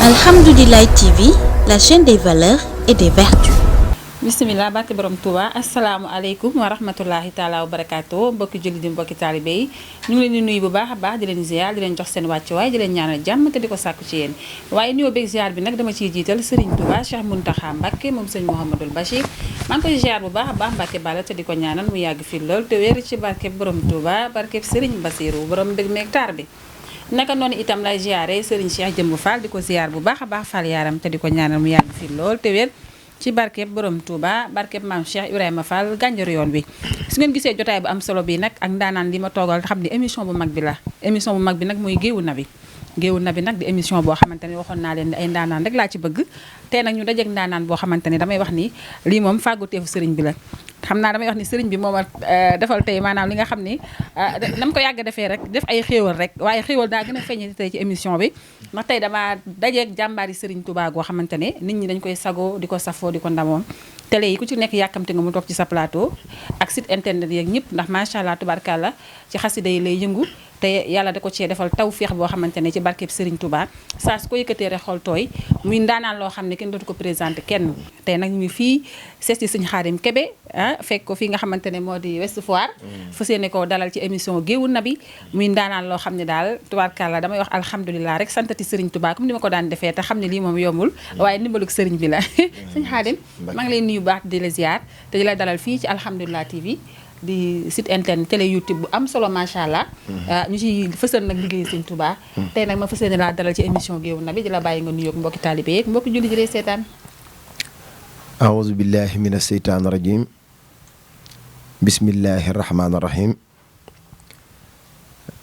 Alhamdoulilah TV, la chaîne des valeurs et des vertus. bismillah barke borom Touba asalaamualeykum wa rahmatullahi taala wa barakaatu mbokki julli di mbokki taalibe yi ñu ngi leen di nuyu bu baax a baax di leen ziar di leen jox seen wàccuwaay di leen ñaanal jàmm te di ko sàkku ci yéen waaye nuyoo beeg ziar bi nag dama ciy jiital Serigne Touba Cheikh Mountakha Mbacké moom sëñ Mouhamadul Bachir maa ngi koy ziar bu baax a baax Mbacké Balla te di ko ñaanal mu yàgg fi lool te wér ci barke borom Touba barke Serigne Bassirou borom dëgg meeg taar bi naka noonu itam lay ziare Serigne Cheikh Jëmb Fall di ko ziar bu baax a baax Fall yaaram te di ko ñaanal mu yàgg fi lool te wér ci barkeb borom Touba barkeb maam Cheikh Ibrahima Fall gànjaru yoon bi su ngeen gisee jotaay bu am solo bi nag ak ndaanaan li ma toogal xam ni émission bu mag bi la émission bu mag bi nag mooy géewu nabi nag di émission boo xamante ni waxoon naa leen ni ay ndaanaan rek laa ci bëgg tey nag ñu dajeeg ndaanaan boo xamante ni damay wax ni lii moom fàgguteefu sëriñ bi la xam naa damay wax ni sëriñ bi mooma defal tey maanaam li nga xam ni nam ko yàgg defee rek def ay xéewal rek waaye xéewal daa gën a feeñe tey ci émission bi ndax tey dama dajeeg jàmbaari sëriñ Touba goo xamante ne nit ñi dañ koy sagoo di ko safoo di ko ndamoon télé yi ku ci nekk yàkkamte nga mu toog ci sa plateau ak site internet yeeg ñëpp ndax macha allah tubarkalla ci xasida yi lay yëngu te yàlla da ko cee defal taw féex boo xamante ne ci barkeb Serigne Touba saa su ko yëkkatee rek xol tooy muy ndaanaan loo xam ne kenn dootu ko présenté kenn tey nag ñu ngi fii sees ci Serigne Khadim Kébé fekk ko fii nga xamante ne moo di Ouest Foire fas yéene ko dalal ci émission géewu nabi muy ndaanaan loo xam ne daal tubarkalla damay wax alhamdulilah rek santati Serigne Touba comme ni ma ko daan defee te xam ne lii moom yombul waaye ndimbalug Serigne bi la Serigne Khadim maa ngi lay nuyu baax di la ziar te di la dalal fii ci alhamdulilah TV di site internet télé YouTube bu am solo macha allah. ñu ci fësal nag liggéey Sëñ Touba. tey nag ma fësal ne laa dalal ci émission géewu nabi di la bàyyi nga nuyoog mbokki taalibe yeeg mbokki julli ji lay seetaan. aouzu billahi mina seytaani rajim. bismillahi rahmaani rahim.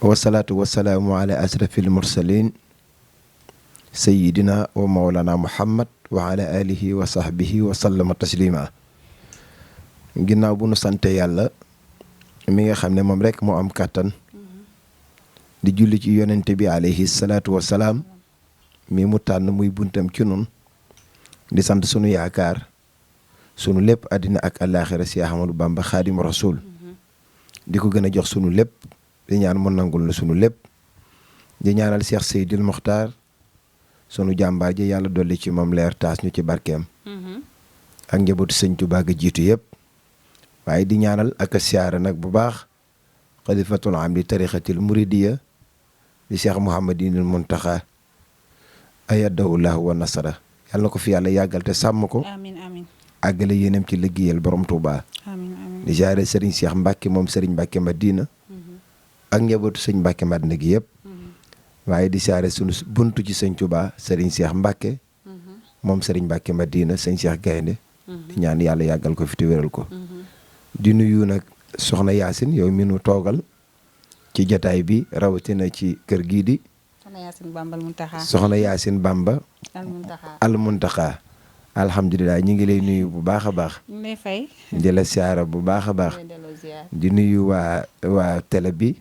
wasalaatu wasalaamu ala asrafil mursalin. sayidina wa mawlana muhammad wa ala alihi wa sahbihi wa sallama taslima. ginnaaw bu nu sante yàlla mi nga xam ne moom rek moo am kàttan di julli ci yonente bi alayhi salaatu wasalaam mi mu tànn muy buntam ci nun di sant sunu yaakaar sunu lépp àddina ak àllaaxira si Ahmadu Bamba xaadim rasul di ko gën a jox sunu lépp di ñaan mu nangul na sunu lépp di ñaanal Cheikh Seydil Mokhtar sunu jàmbaar ji yàlla dolli ci moom leer taas ñu ci barkeem ak njabootu sëñ Tuubaa ga jiitu yëpp waaye di ñaanal ak siyaara nag bu baax xalifatul am di tarixatil muridiya di Cheikh Mouhamadinil Muntaxa ayadahullahu wa nasara yàlla na ko fi yàlla yàggal te sàmm ko amiin amiin àggale yéenam ci liggéeyal borom Touba amiin amiin di jaare Serigne Cheikh Mbacke moom Serigne Mbacke Madina ak njabootu sëñ Mbacke Madina gi yëpp waaye di jaare sunu buntu ci sëñ Touba Serigne Cheikh Mbacke moom Serigne Mbacke Madina sëñ Cheikh Gaynde di ñaan yàlla yàggal ko fi te wéral ko di nuyu nag soxna Yacine yow mi nu toogal ci jataay bi rawatina ci kër gii di soxna Yacine Bamba al Muntaxa alhamdulilah ñu ngi lay nuyu bu baax a baax ñu lay fay di la siyaara bu baax a baax di nuyu waa télé bi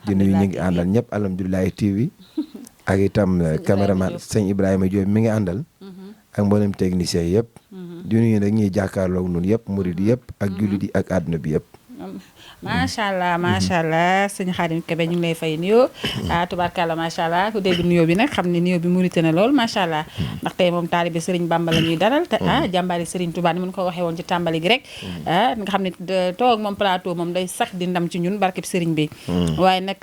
di nuyu ñu ngi àndal ñëpp alhamdulilah TV ak itam caméraman sëñ Ibrahima Diop mi ngi àndal ak mboolem technicien yëpp di nuyu nag ñuy jàkkaarloog nun yëpp murid yëpp ak jullit yi ak àdduna bi yëpp macha allah sëñ Khadim Kébé ñu ngi lay fay nuyoo tubaarkàlla macha allah ku dégg nuyoo bi nag xam ne nuyoo bi murite na lool macha allah ndax tey moom taalibe Serigne Bamba la ñuy dalal te jàmbaari Serigne Touba ni mun ko waxee woon ci tàmbali gi rek nga xam ne toog moom plateau moom day sax di ndam ci ñun barkeb Serigne bi waaye nag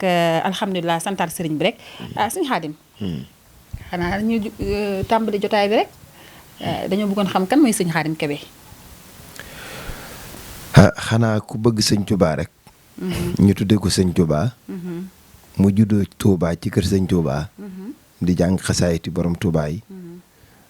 alhamdulilah santaat Serigne bi rek sëñ Khadim xanaa ñu tàmbali jotaay bi rek dañoo bëggoon xam kan mooy sëñ Khadim Kébé xanaa ku bëgg sëñ Touba rek ñu tuddee ko sëñ Touba mu juddoo Touba ci kër sëñ Touba di jàng xasaayiti borom Touba yi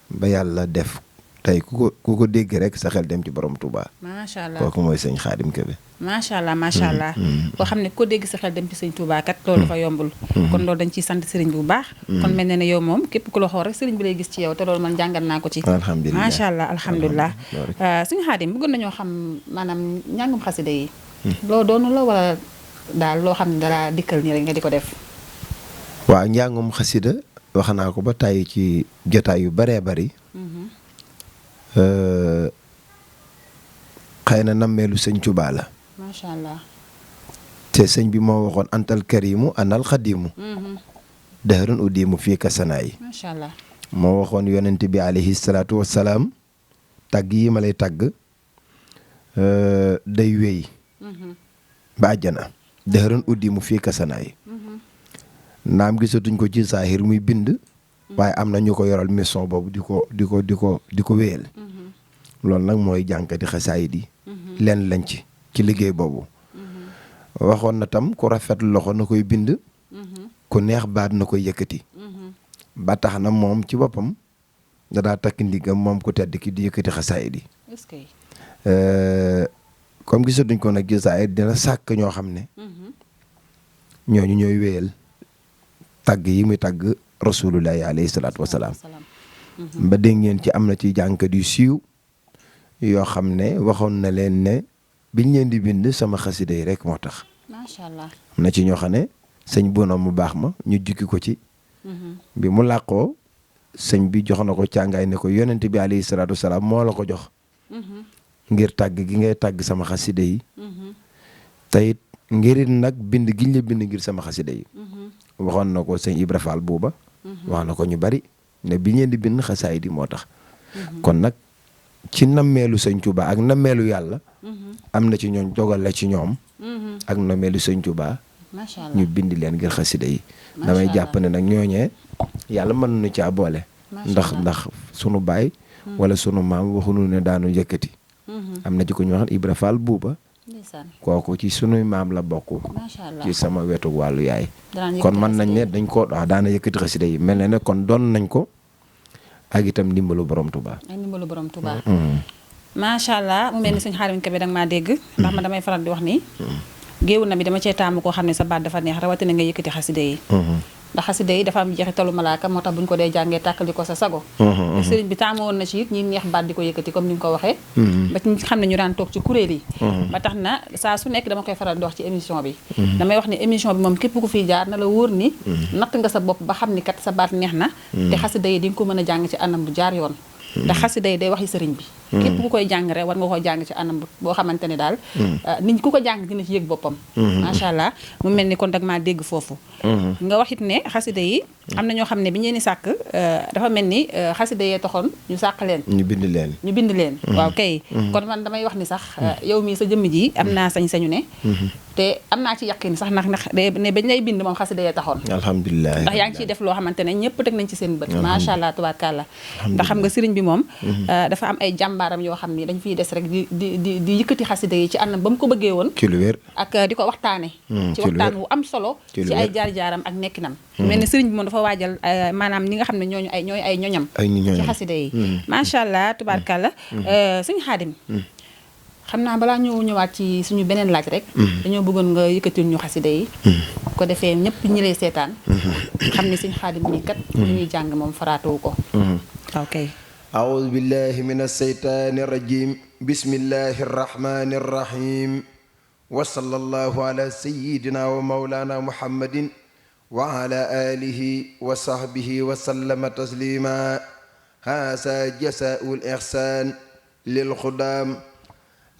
ba yàlla def tey ku ko dégg rek sa xel dem ci borom Touba macha allah kooku mooy sëñ Khadim Kébé macha allah koo xam ne ko dégg sa xel dem ci sëñ Touba kat loolu dafa yombul kon loolu dañ ciy sant sëriñ bi bu baax kon mel na ne yow moom képp ku la xool rek sëriñ bi lay gis ci yow te loolu man jàngat naa ko ci alhamdulilah macha allah alhamdulilah sëñ Khadim bëggoon nañoo xam maanaam njàngum xasida yi loo doonu la wala daal loo xam ne dara dikkal nii rek nga di ko def waaw njàngum xasida wax naa ko ba tàyyi ci jotaay yu baree bari xëy na nammeelu sëñ Touba la macha allah te sëñ bi moo waxoon antal karimu anal xadimu dëxërun uddimu fii kasanaay macha allah moo waxoon yonent bi alayhi salaatu wassalaam tàgg yi ma lay tàgg day wéy ba àjjana dëxëran uddi mu fii kasanaay naam gisatuñ ko ci saahir muy bind waaye am na ñu ko yoral mission boobu di ko wéyal loolu nag mooy jànkati xasaayid yi leen lañ ci liggéey boobu waxoon na tam ku rafet loxo na koy bind ku neex baat na koy yëkkati ba tax na moom ci boppam dadaa takk ndigam moom ku tedd ki di yëkkati xasaayid yi comme gisatuñ ko nag gisaayid dina sàkk ñoo xam ne ñooñu ñooy wéyal tàgg yi muy tàgg rasulullahi alayhi salaatu wasalaam ba dégg ngeen ci am na ci jànkat yu siiw yoo xam ne waxoon na leen ne biñ leen di bind sama xasida yi rek moo tax macha allah am na ci ñoo xam ne sëñ Bono mu baax ma ñu jukki ko ci bi mu làqoo sëñ bi jox na ko càngaay ne ko yonent bi alayhi salaatu wasalaam moo la ko jox ngir tàgg gi ngay tàgg sama xasida yi teyit ngirit nag bind giñ la bind ngir sama xasida yi waxoon na ko sëñ Ibra Fall buuba wax na ko ñu bari ne bi ngeen di bind xasaay di moo tax kon nag ci nammeelu sëñ Tuuba ak nammeelu yàlla am na ci ñooñ dogal la ci ñoom ak nammeelu sëñ Tuuba ñu bind leen ngir xasida yi damay jàpp ne nag ñooñee yàlla mën nañu caa boole ndax sunu baay wala sunu maam waxuñu ne daanu yëkkati am na ci ko ñu wax Ibra Fall buuba kooku ci sunuy maam la bokk ci sama wetu wàllu yaay kon mën nañ ne dañ ko daana yëkkati xasida yi mel ne kon doon nañ ko ak itam ndimbalu borom Touba. ak ndimbalu borom Touba. macha allah mu mel ni suñu Xaadim Kebe danga maa dégg. ndax ma damay faral di wax ni. géewu na bi dama cee taamu koo xam ne sa baat dafa neex rawatina nga yëkkati xasida yi. ndax xasida yi dafa am jeexitalu malaaka moo tax bu ñu ko dee jàngee tàkkali ko sa sago. sëriñ bi taamu woon na ci it ñi neex baat di ko yëkkati comme ni nga ko waxee. ba ci xam ne ñu daan toog ci kuréel yi. ba tax na saa su nekk dama koy faral di wax ci émission bi. damay wax ne émission bi moom képp ku fiy jaar na la wóor ni. natt nga sa bopp ba xam ni kat sa baat neex na. te xasida yi di nga ko mën a jàng ci anam bu jaar yoon. ndax xasida yi day waxi sëriñ bi. képp ku koy jàng rek war nga koo jàng ci anam boo xamante ne daal nit ku ko jàng dina ci yëg boppam. macha allah mu mel ni kon dag maa dégg foofu. nga waxit ne xasida yi am na ñoo xam ne bi ñu leen di sàkk dafa mel ni xasida yee taxoon ñu sàkk leen. ñu bind leen. waaw kay. kon man damay wax ni sax yow mii sa jëmm ji am naa sañ-sañu ne. te am naa ci yaqin sax ndax ne bañ lay bind moom xasida yee taxoon. alhamdulilah ndax yaa ngi ciy def loo xamante ne ñëpp teg nañ ci seen bët. macha allah tubaarkàlla. ndax xam nga sëriñ bi moom dafa am ay jàmbaaram yoo xam ni dañ fiy des rek di yëkkati xasida yi ci anam ba mu ko bëggee woon. ci lu wér ak di ko waxtaane ci waxtaan wu am solo. ci ay jaar-jaaram ak nekkinam. mel ni sëriñ bi moom dafa waajal maanaam ñi nga xam ne ñooñu ñooy ay ñoñam. ci xasida yi. macha allah tubaarkàlla. sëñ Xaadim xam naa balaa ñu ñëwaat ci suñu beneen laaj rek. dañoo bëggoon nga yëkkatil ñu xasida yi. ko defee ñëpp ñi lay seetaan. xam ni sëñ Xaadim nii kat. li ñuy jàng moom faraatuwu ko. ok. أعوذ بالله من الشيطان الرجيم بسم الله الرحمن الرحيم وصلى الله على سيدنا ومولانا محمد وعلى آله وصحبه وسلم تسليما هذا جزاء الإحسان للخدام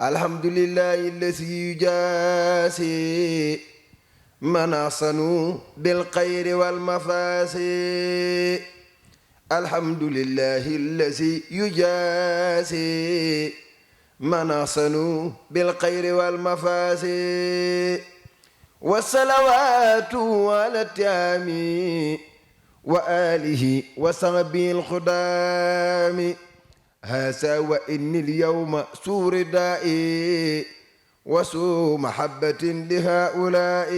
الحمد لله الذي يجازي من أحسنوا بالخير والمفاسد الحمد لله الذي يجازي من أحسنوا بالخير والمفاسد والصلوات على التام وآله وصحبه الخدام هذا وإني اليوم سور دائي وسوء محبة لهؤلاء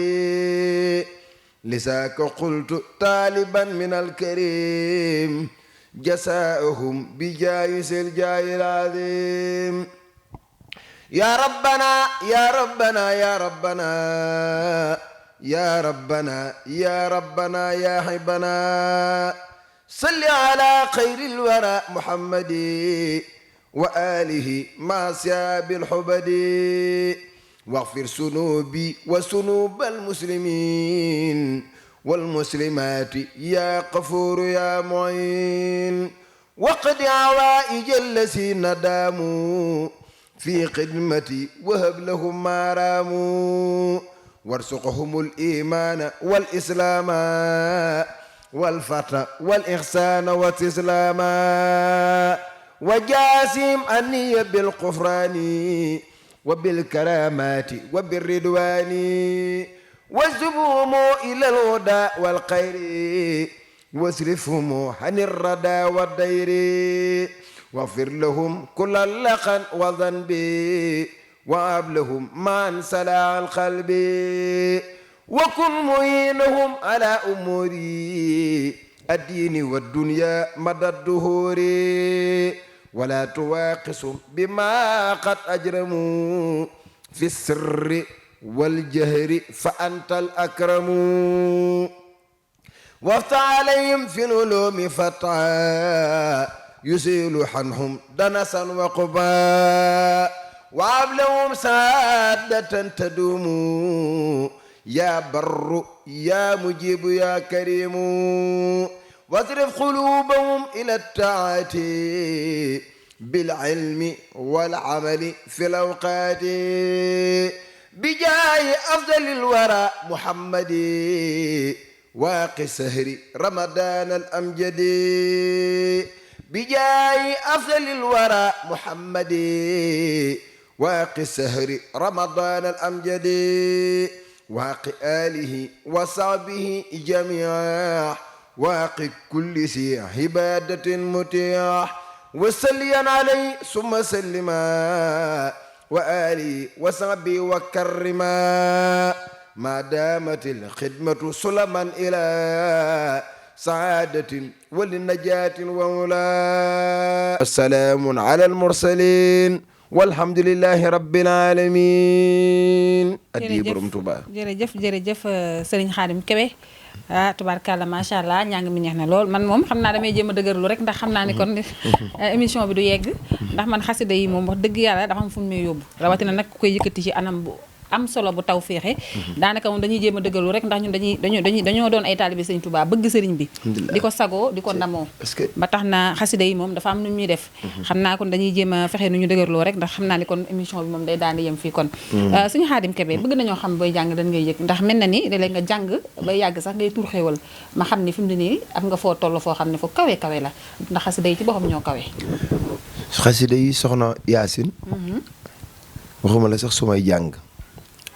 لذاك قلت طالبا من الكريم جزاؤهم بجائز الجاه العظيم يا ربنا يا ربنا يا ربنا يا ربنا يا ربنا يا حبنا صل على خير الورى محمد وآله مع سياب الحبد واغفر ذنوبي وذنوب المسلمين والمسلمات يا غفور يا معين وقد عوائج الذين داموا في خدمتي وهب لهم ما راموا وارزقهم الإيمان والإسلام والفتى والإحسان والاستسلاما وجاسم أني بالغفران وبالكرامات وبالرضوان واسلبهم إلى الهدى والخير واصرفهم عن الردى والدير واغفر لهم كل لقن وذنب وهب لهم من سلا القلب وكن معينهم على أمور الدين والدنيا مدى الدهور ولا تواقصهم بما قد أجرموا في السر والجهر فأنت الأكرم وافتح عليهم في العلوم فتحا يزيل عنهم دنسا وقبا وهب لهم سعادة تدوم يا بر يا مجيب يا كريم واصرف قلوبهم إلى الطاعة بالعلم والعمل في الأوقات بجاه أفضل الورى محمد واقي سهر رمضان الأمجد بجاه أفضل الورى محمد واقي سهر رمضان الأمجد واقي آله وصحبه جميعا واقي كل ذي عبادة متيح وسليا عليه ثم سلما وآله وصحبه وكرما ما دامت الخدمة سلما إلى سعادة وللنجاة وولا السلام على المرسلين والحمد لله رب العالمين addi borom Tuuba jërëjëf Serigne Khadim Kébé tubaarkàlla macha allah ñàng mi neex na lool man moom xam naa damay jéem a dëgërlu rek ndax xam naa ni kon émission bi du yegg ndax man xasida yi moom wax dëgg yàlla dafa am fu mu may yóbbu rawatina nag ku koy yëkkati ci anam bu am solo bu taw féexe daanaka moom dañuy jéem a dëgërlu rek ndax ñun dañoo doon ay taalibe Serigne Touba bëgg Serigne bi di ko sagoo di ko ndamoo ba tax na xasida yi moom dafa am nu ñuy def xam naa kon dañuy jéem a fexe nu ñu dëgërloo rek ndax xam naa ni kon émission bi moom day daan di yem fii kon suñu Khadim Kébé bëgg nañoo xam booy jàng dañ ngay yëg ndax mel na ni léeg-léeg nga jàng bay yàgg sax ngay tuur xéewal ma xam ni fi mu ne nii am nga foo toll foo xam ne fu kawe kawe la ndax xasida yi ci boppam ñoo kawe xasida yi soxna Yaasin waxuma la sax su may jàng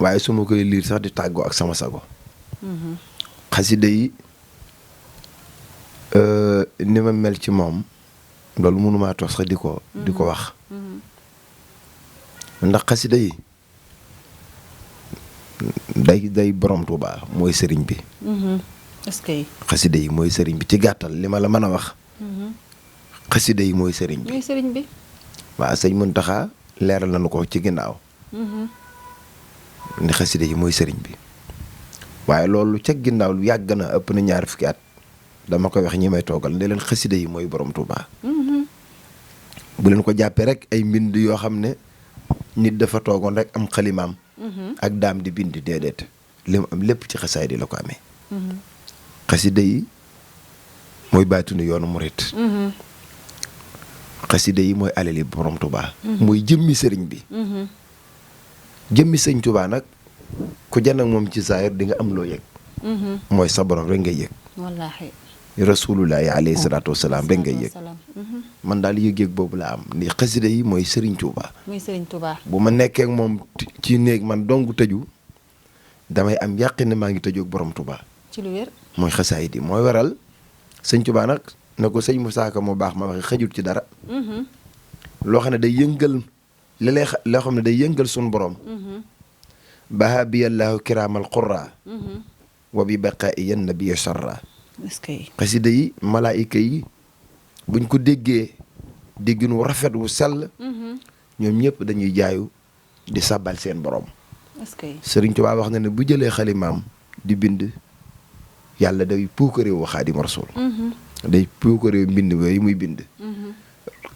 waaye su ma koy liir sax di tàggoo ak sama sago xasida yi ni ma mel ci moom loolu mënumaa toog sax di ko wax ndax xasida yi day borom Tuuba mooy sëriñ bi est-ce que xasida yi mooy sëriñ bi ci gàttal li ma la mën a wax xasida yi mooy sëriñ bi waaw sëñ Muntaxa leeral nañu ko ci ginnaaw ni xasida yi mooy sëriñ bi waaye loolu ca ginnaaw lu yàgg na ëpp na ñaar fukki at dama koy wax ñi may toogal ne leen xasida yi mooy borom Tuuba bu leen ko jàppee rek ay mbind yoo xam ne nit dafa toogoon rek am xalimaam ak daam di bind déedéet li mu am lépp ci xasaay di la ko amee xasida yi mooy baatunu yoonu murit xasida yi mooy alali borom Tuuba mooy jëmmi sëriñ bi jëmmi sëñ Tuuba nag ku jën ak moom ci saayir di nga am loo yëg mooy sa borom rek ngay yëg wallaahi rasulullahi alayhi salaatu wasalaam rek ngay yëg man daal yëg-yëg boobu la am ni xasida yi mooy sëriñ Tuuba bu ma nekkee ak moom ci néeg man dong tëju damay am yàqin ne maa ngi tëju ak borom Tuuba ci lu wér mooy xasaayid yi mooy waral sëñ Tuuba nag na ko sëñ Musaa Ka mu baax ma waxe xëjut ci dara loo xam ne day yëngal loo xam ne day yëngal suñu borom baha biyallahu kiraamal qurra wa bi baqaa'i yan nabiyya sharra xasida yi malaayika yi buñ ko déggee déggin wu rafet wu sell ñoom ñëpp dañuy jaayu di sabbal seen borom Sëriñ Tuubaa wax na ne bu jëlee xalimaam di bind yàlla day puukaréewu Xaadimu Rasuul day puukaréewu mbind yooyu muy bind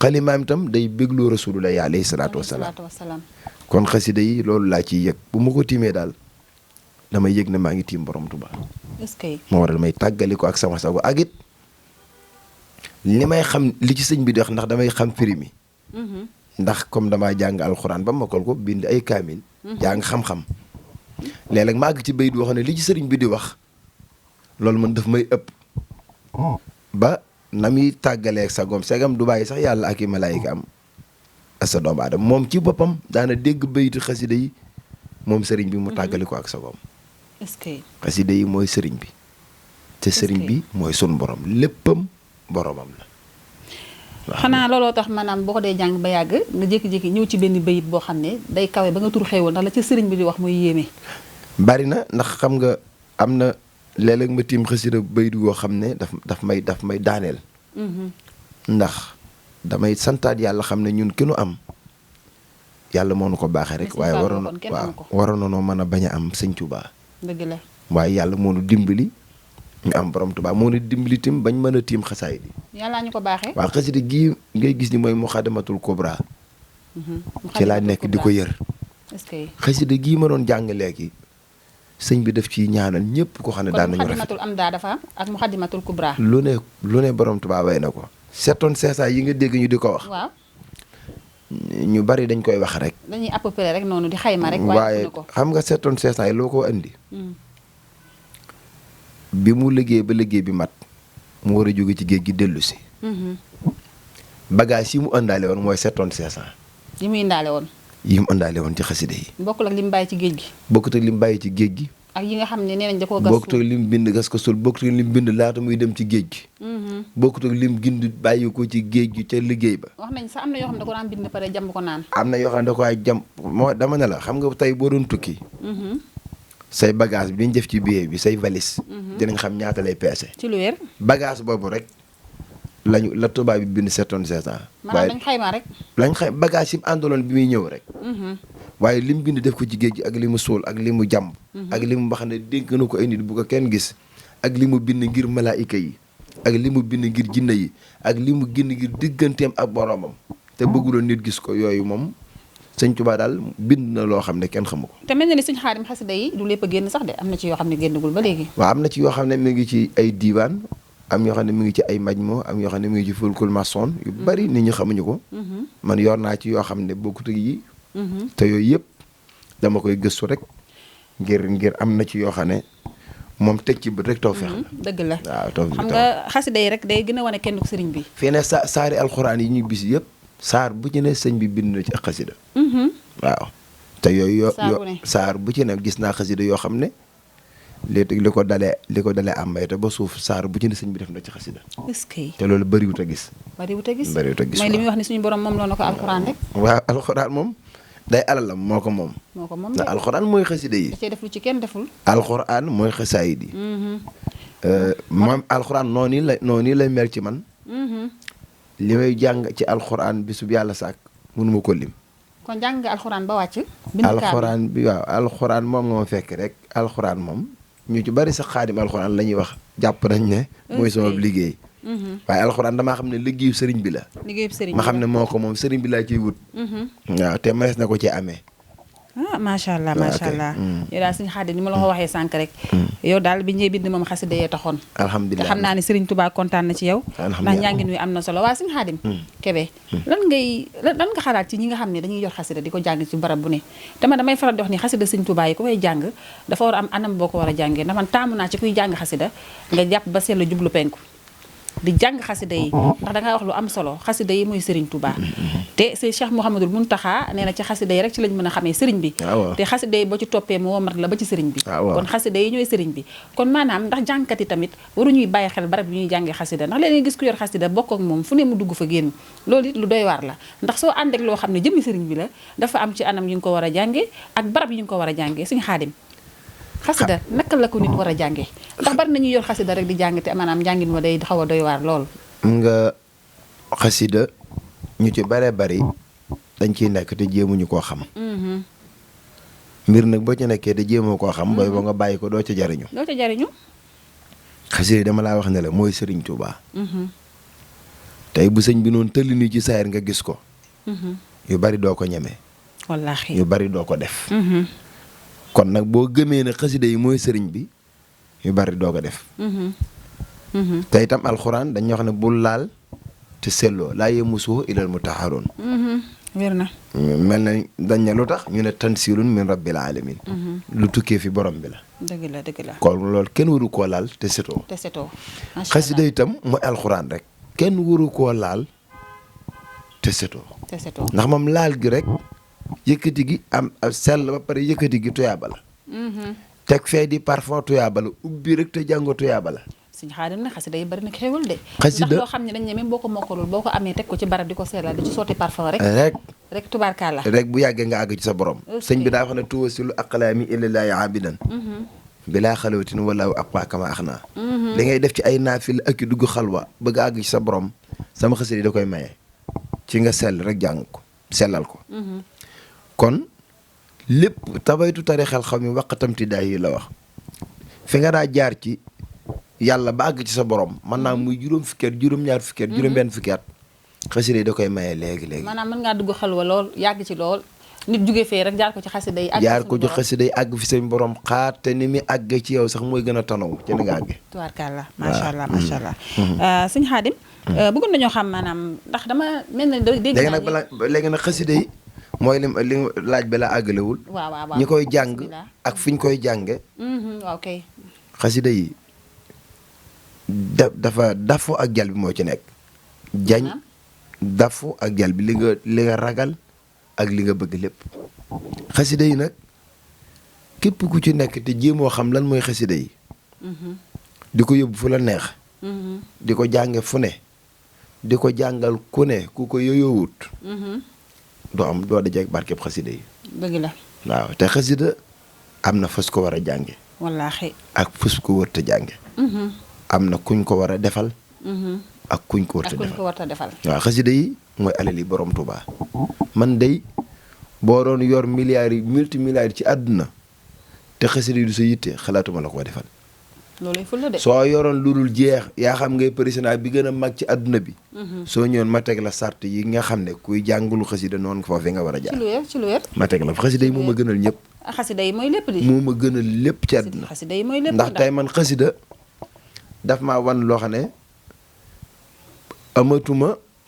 xalimaam itam day bégloo Rasulullaahi alayhi salaatu wasalaam kon xasida yi loolu laa ciy yëg bu ma ko tiimee daal damay yëg ne maa ngi tiim borom Tuuba moo waral may tàggali ko ak sama sago ak it li may xam li ci sëñ bi di wax ndax damay xam firi mi ndax comme damaa jàng alxuraan ba mokkal ko bind ay kaamil jàng xam-xam léeg-léeg maa ngi ci bayit wax ne li ci sëriñ bi di wax loolu man daf may ëpp ba na muy tàggaleeg sagoom segam du bàyyi sax yàlla ak i malaayika am sa doomu aadama moom ci boppam daana dégg bayitu xasida yi moom sëriñ bi mu tàggali ko ak sagoom. est-ce que xasida yi mooy sëriñ bi te sëriñ bi mooy sun borom léppam boromam la. xanaa looloo tax maanaam boo ko dee jàng ba yàgg nga jékki-jékki ñëw ci benn bayit boo xam ne day kawe ba nga tur xéewal ndax la ca sëriñ bi di wax muy yéeme. bari na ndax xam nga am na léeg-léeg ma tiim xasida bayit goo xam ne daf may daaneel. ndax damay santaat yàlla xam ne ñun ki nu am yàlla moo nu ko baaxee rek. waaye waroon na noo mën a bañ a am sëñ Tuubaa. dëgg la waaye yàlla moo nu dimbali ñu am borom Tuubaa moo nu dimbali tim bañ mën a tiim xasaay bi. yàllaa ñu ko baaxee. waaw xasida gii ngay gis ni mooy Muxaddamatul Kubra. ci laa nekk di ko yër. est-ce que xasida gii ma doon jàng léegi sëñ bi daf ciy ñaanal ñëpp ko xam ne daan nañu rafet. Muxaddamatul Amda dafa am ak Muxaddamatul Kubra. lu ne borom Tuubaa way na ko. 7 tonnes 500 yi nga dégg ñu di ko wax. waaw. ñu bari dañ koy wax rek. dañuy à peu près rek noonu di xayma rek. waaye xam nga 7 tonnes 500 yi loo ko andi. bi mu liggéey ba liggéey bi mat mu war a jóge ci géej gi dellu si. bagage yi mu ëndaale woon mooy 7 tonnes 500. yi mu indaale woon. yi mu ëndaale woon ci xasida yi. bokkul ak li mu bàyyi ci géej gi. bokkut ak li mu bàyyi ci géej gi. ak yi nga xam ne nee nañ da koo gas. bokkut ak li mu bind gas ko sul bokkut ak li mu bind laata muy dem ci géej gi. bokkut ak li mu gind bàyyi ko ci géej gi ca liggéey ba. wax nañ sax am na yoo xam ne da ko daan bind pare jàmm ko naan. am na yoo xam ne da ko ay jàmm dama ne la xam nga tey boo doon tukki. say bagage bi ñu def ci billet bi say valise. dinañ xam ñaata lay peese. ci lu wér. bagage boobu rek la tubaab bi bind 7 tonnes 500. maanaam dañ xayma rek. bagage yi mu àndaloon bi muy ñëw rek. waaye li mu bind def ko ci géej gi ak li mu suul ak li mu jàmb. ak li mu wax ne dénk na ko ay nit bu ko kenn gis. ak li mu bind ngir malaayika yi. ak li mu bind ngir jinne yi. ak li mu bind ngir digganteem ak boromam. te bëgguloon nit gis ko yooyu moom. sëñ Tuubaa daal bind na loo xam ne kenn xamu ko. te mel na ni sëñ Xaadim xasida yi du lépp a génn sax de am na ci yoo xam ne génnagul ba léegi. waaw am na ci yoo xam ne mi ngi ci ay diiwaan am yoo xam ne mi ngi ci ay majmo am yoo xam ne mi ngi ci fulkul maçon yu bari nit ñi xamuñu ko. man yor naa ci yoo xam ne bokkut ak yi. te yooyu yëpp dama koy gëstu rek ngir am na ci yoo xam ne moom teg ci bët rek tawfeex la. dëgg la waaw tawfeex xam nga xasida yi rek day gën a wane kenn ku sëriñ bi. fii ne saari alxuraan yi ñu bis yëpp. saar bu ci ne sëñ bi bind na ci ak xasida. waaw te yooyu saar bu ci ne gis naa xasida yoo xam ne li ko dalee am mbay te ba suuf saar bu ci ne sëñ bi def na ci xasida. est-ce que te loolu bëriwut a gis. bëriwut a gis mooy li muy wax ni suñu borom moom loo na ko alxuraan rek. waaw alxuraan moom day alalam moo ko moom. ndax alxuraan mooy xasida yi. da cee def lu ci kenn deful. alxuraan mooy xasaayid yi. moom alxuraan noonu lay mel ci man. li may jàng ci alxuraan bisub yàlla sàkk mënuma ko lim. kon jàng nga alxuraan ba wàcc. alxuraan bi waaw alxuraan moom nga ma fekk rek alxuraan moom ñu ci bari sax xaadim alxuraan la ñuy wax jàpp nañ ne. mooy sama liggéey. waaye alxuraan damaa xam ne liggéeyu sëriñ bi la. liggéeyu sëriñ bi ma xam ne moo ko moom sëriñ bi laa ciy wut. waaw te mënees na ko ci amee. ah macha allah macha allah. yow daal suñu Xaadim ni ma la ko waxee sànq rek. yow daal bi ñuy bind moom xasida yee taxoon. alhamdulilah te xam naa ne Serigne Touba kontaan na ci yow. alhamdulilah ndax njàngin wi am na solo waa suñu Xaadim. Kebe lan nga xalaat ci ñi nga xam ne dañuy yor xasida di ko jàng ci barab bu ne. te man damay faral di wax ni xasida Serigne Touba yi ko koy jàng dafa war a am anam boo ko war a jàngee ndax man taamu naa ci kuy jàng xasida nga jàpp ba seetlu jublu penku di jàng xasida yi ndax dangaa wax lu am solo xasida yi mooy Serigne Touba te c'est Cheikh Mouhamadul Mountakha nee na ci xasida yi rek ci lañ mën a xamee Serigne bi te xasida yi boo ci toppee mu womat la ba ci Serigne bi kon xasida yi ñooy Serigne bi kon maanaam ndax jàngkat yi tamit waruñuy bàyyi xel barab yi ñuy jàngee xasida ndax léeg-léeg gis ku yor xasida bokk ak moom fu ne mu dugg fa génn loolu it lu doy waar la ndax soo ànd ak loo xam ne jëmmi Serigne bi la dafa am ci anam yi nga ko war a jàngee ak barab yi nga ko war a jàngee Serigne Xaadim xasida naka la ko nit war a jàngee ndax bari nañu yor xasida rek di jàng te maanaam njàngin wa day xaw a doy waar lool. nga xasida ñu ci bare bari dañ ciy nekk te jéemuñu koo xam. mbir nag boo ci nekkee te jéemoo koo xam. booy boo nga bàyyi ko doo ca jariñu. doo ca jariñu. xasida dama laa wax ne la mooy Serigne Touba. tey bu sëñ bi noonu tëlli nii ci saayir nga gis ko. yu bari doo ko ñeme. wallaahi yu bari doo ko def. kon nag boo gëmee ne xasida yi mooy sëriñ bi yu bari doo ko def. te itam alxuraan dañuy wax ne bul laal te selloo laa yemusuhu ilal mutahharuun. wér na. mel na dañ ne lu tax ñu ne tansilun min rabbil alamin lu tukkee fi borom bi la. dëgg la dëgg la. kon loolu kenn waru koo laal te setoo. te setoo. macha allah xasida itam mooy alxuraan rek. kenn waru koo laal te setoo. te setoo. ndax moom laal gi rek yëkkati gi am sell ba pare yëkkati gi tuyaaba la. teg fee di parfum tuyaaba la ubbi rek te jàngoo tuyaaba la. Sëñ Xaadim nag xasida yi bari na xéewal de. xasida ndax loo xam ne dañ ne même boo ko mokkalul boo ko amee teg ko ci barab di ko seelal di ci sotti parfum rek. rek tubaarkàlla. rek bu yàggee nga àgg ci sa borom. sëñ bi daa wax ne tuwasilu aqlaami ilallaahi abidan bilaa xalwatin walaahu aqwa kama ax naa. li ngay def ci ay naafil ak i dugg xalwa bëgg àgg ci sa borom sama xasida yi da koy maye. ci nga sell rek jàng ko sellal ko. kon lépp tabaytu tarixal xaw mi waqatamti daay yi la wax. fi nga daa jaar ci yàlla ba àgg ci sa borom mën naa muy juróom fukki at juróom-ñaar fukki at juróom-benn fukki at xasida yi da koy maye léegi. maanaam mën ngaa dugg xalwa lool yàgg ci lool nit jóge fee rek jaar ko ci xasida yi. jaar ko ci xasida yi àgg fi seen borom xaar te ni muy àgg ci yow sax mooy gën a tanaw ci ni nga àgg. tubaarkàlla macha allah macha allah. sëñ Xaadim. bëggoon nañoo xam maanaam ndax dama mel na dégg naa léegi nag xasida yi mooy li laaj bi la àggalewul. waaw ñi koy jàng ak fi ñu koy jànge. waaw kay. xasida yi dafa dafu ak jal bi moo ci nekk. jañ dafu ak jal bi li nga ragal ak li nga bëgg lépp. xasida yi nag képp ku ci nekk te jéemoo xam lan mooy xasida yi. di ko yóbbu fu la neex. di ko jànge fu ne. di ko jàngal ku ne ku ko yoyoowut. doo dajeek barkeb xasida yi. dëgg la. waaw te xasida am na fas ko war a jànge. wallaahi. ak fas ko wërta jànge. am na kuñ ko war a defal. ak kuñ ko warta defal. waaw xasida yi mooy alali borom Tuubaa. man day boo doon yor milliards yi multimilliards ci àdduna te xasida yi du sa yitte xalaatuma la koo defal. loolu ful la de. soo yoroon lu dul jeex yaa xam ngay président bi gën a mag ci àdduna bi. soo ñëwoon ma teg la sart yi nga xam ne kuy jàngulu xasida noonu foofee nga war a jaar. ci lu wér. ma teg la xasida yi moo ma gënal ñëpp. xasida yi mooy lépp di. moo ma gënal lépp ci àdduna. xasida yi mooy lépp ndax tey man xasida daf maa wan loo xam ne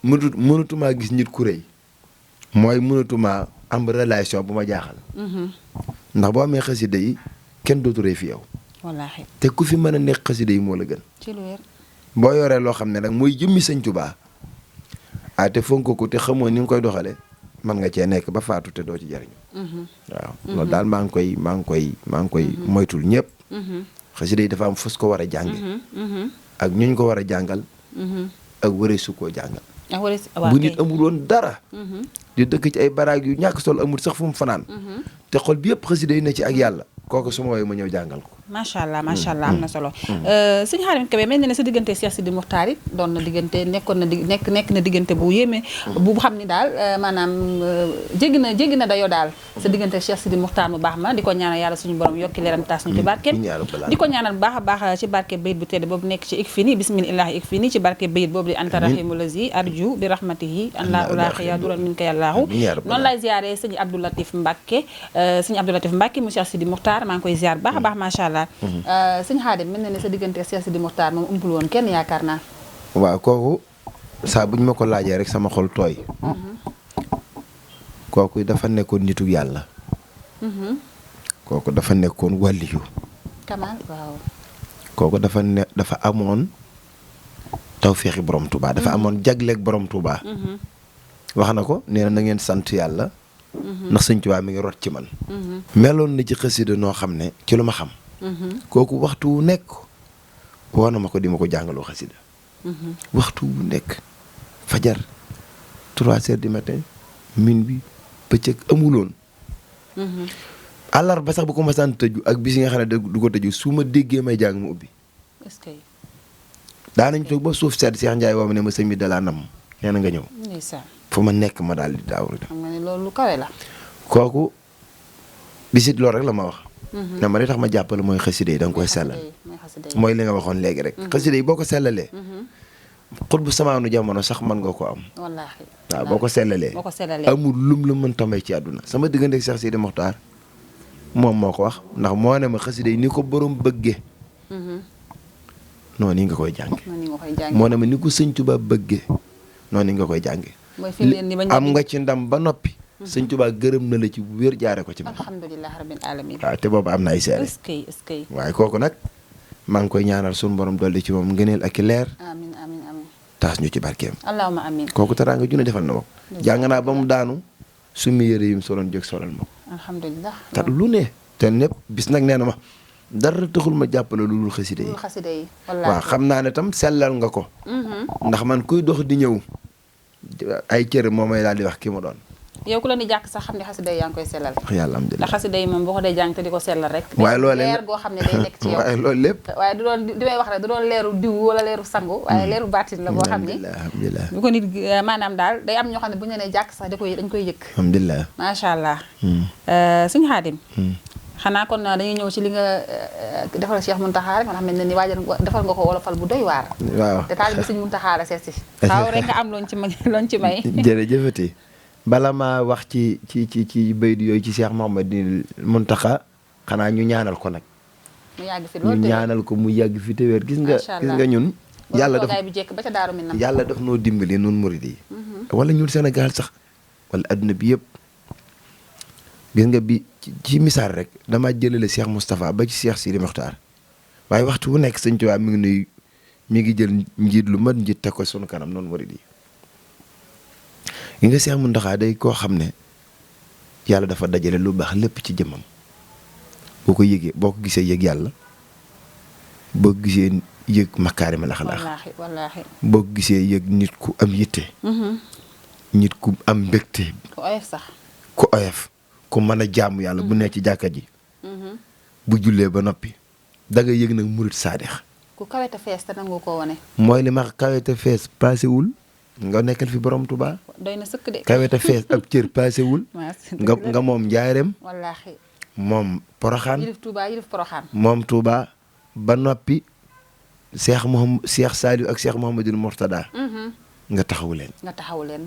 mënatumaa gis nit ku rëy. mooy mënatumaa am relation bu ma jaaxal. ndax boo amee xasida yi kenn dootu rëy fi yow. wallaahi. te ku fi mën a nekk xasida yi moo la gën. ci lu wér. boo yoree loo xam ne nag mooy jëmmi Sëñ Tuubaa te fonk ko te xamoo ni nga koy doxale mën nga cee nekk ba faatu te doo ci jariñu. waaw loolu daal maa ngi koy moytul ñëpp. xasida yi dafa am fos ko war a jànge ak ñuñ ko war a jàngal. ak wëree su koo jàngal. bu nit amul woon dara. di dëkk ci ay baraag yu ñàkk sol amul sax fu mu fanaan. te xol bi yëpp xasida yi ne ci ak yàlla kooku su ma woowee ma ñëw jàngal ko. macha allah am na solo. sëñ Xaadim Kebe mel na ne sa diggante Cheikh Sidi Muxtaar it doon na diggante nekk na diggante bu yéeme. bu xam ni daal maanaam jéggi na dayoo daal. sa diggante Cheikh Sidi Muxtaar mu baax ma di ko ñaanal yàlla suñu borom yokki leeram taas ñu ci barkeem. di ko ñaanal bu baax a baax ci barke bayit bu tedd boobu nekk ci ikfini bismillahi ikfini ci barke bayit boobu di anta rahimu lazi arju bi rahmatihi an la ulaaxiya duran minka yàllaahu noonu lay ziare sëñ Abdou Latif Mbacke mu Cheikh Sidi Muxtaar maa ngi koy ziar baax a baax macha allah. sëñ Xaadim mel na ne sa diggante Cheikh Sidi Muxtaar moom umpul woon kenn yaakaar naa. waaw kooku saa bu ñu ma ko laajee rek sama xol tooy. kooku dafa nekkoon nitu yàlla. kooku dafa nekkoon wàlliyu. Kamal waaw. kooku dafa amoon tawféexi borom Touba. dafa amoon jagleeg borom Touba. wax na ko nee na ngeen sant yàlla. ndax sëñ Touba mi ngi rot ci man. meloon na ci xasida noo xam ne ci lu ma xam. kooku waxtu wu nekk woo na ma ko di ma ko jàngaloo xasida. waxtu wu nekk fajar 3 heures du matin min bi bëccëg amuloon. àllarba sax bu ko masaan tëju ak bis yi nga xam ne du ko tëju su ma déggee may jàng mu ubbi. est-ce que. daanañ toog ba suuf sedd Cheikh Ndiaye woo ma ne ma sëñ bi dalaa nam nee na nga ñëw. fu ma nekk ma daal di daaw. xam nga ne loolu lu kawe la. kooku bisit loolu rek la ma wax. na ma li tax ma jàppale mooy xasida yi da nga koy sellal. mooy li nga waxoon léegi rek. xasida yi boo ko sellalee. xut bu samaanu jamono sax mën nga ko am. wallaahi. waaw boo ko sellalee. amul lum la mën tamay ci àdduna. sama diggante ak Cheikh Sidi Mokhtar moom moo ko wax ndax moo ne ma xasida yi ni ko borom bëggee. noonu nga koy jànge. moo ne ma ni ko sëñ Tuubaa bëggee noonu nga koy jànge mooy fi leen ni ba am nga ci ndam ba noppi. sëñ Tuubaa gërëm na la ci bu wér jaare ko ci man. alhamdulilah rabbil alamin. waaw te boobu am na ay seere. est-ce que. waaye kooku nag maa ngi koy ñaanal suñu borom dolli ci moom ngëneel ak i leer. amiin amiin amiin. taas ñu ci barkeem. allahumma amiin. kooku teraanga junne defal na ma ko. jàng naa ba mu daanu summi yëre yi mu soloon jóg solal ma ko. alhamdulilah. te lu ne. te ñëpp bis nag nee na ma dara taxul ma jàppale lu dul xasida yi. waaw xam naa ne tam sellal nga ko. ndax man kuy dox di ñëw ay cër moo may daal di wax ki mu doon. yow ku la ni jàkk sax xam ne xasida yi yaa ngi koy sellal. yàlla alhamdulilah ndax xasida yi moom boo ko dee jàng te di ko sellal rek. waaye loolee leer goo xam ne day nekk ci yow. waaye loolu lépp. waaye du doon di may wax rek du doon leeru diw wala leeru sangu. waaye leeru baatin la boo xam ne. alhamdulilah bu ko nit maanaam daal day am ñoo xam ne bu ñu nee jàkk sax dañ koy yëkk. alhamdulilah. macha allah. suñu Xaadim. xanaa kon dañuy ñëw ci li nga defal Cheikh Mountakha rek nga xam ne ni waajal defal nga ko wolofal bu doy waar. waaw te taal bi Sëñ Mountakha la seet si. waaw rek nga am loon ci may. jërëjëfati bala ma wax ci baydu yooyu ci Cheikh Mouhamadou Mountakha xanaa ñu ñaanal ko nag. mu yàgg fi loolu ñu ñaanal ko mu yàgg fi te wér gis nga ñun. yàlla daf bi jekk ba ca Daaru Minam. yàlla daf noo dimbali nun murid yi. wala ñun Sénégal sax wala adduna bi yëpp. gis nga bi ci misaal rek dama jëlale Cheikh Moustapha ba ci Cheikh Sidi Mokhtar waaye waxtu bu nekk sëñ Tuubaa mi ngi jël njiit lu mat njiit teg ko sunu kanam noonu murid yi. gi nga Cheikh Mountakha day koo xam ne yàlla dafa dajale lu baax lépp ci jëmmam boo ko yëgee boo ko gisee yëg yàlla boo ko gisee yëg makaarimal axlaaq wallaahi boo ko gisee yëg nit ku am yitte. nit ku am mbégte. ku oyof sax. ku oyof ku mën a jaamu yàlla bu nekk ci jàkka ji. bu jullee ba noppi da nga yëg nag murit saadix. ku kawete fees te nangu koo wane. mooy li ma kawete fees paasewul nga nekkal fi borom Tuubaa. doy na sëkk de. kawete fees ab cër paasewul. nga moom njaareem. wallaahi. moom poroxaan. yilif Tuubaa yilif poroxaan. moom Tuubaa ba noppi Cheikh Saliou ak Cheikh Mouhamadul Mourtada. nga taxawu leen.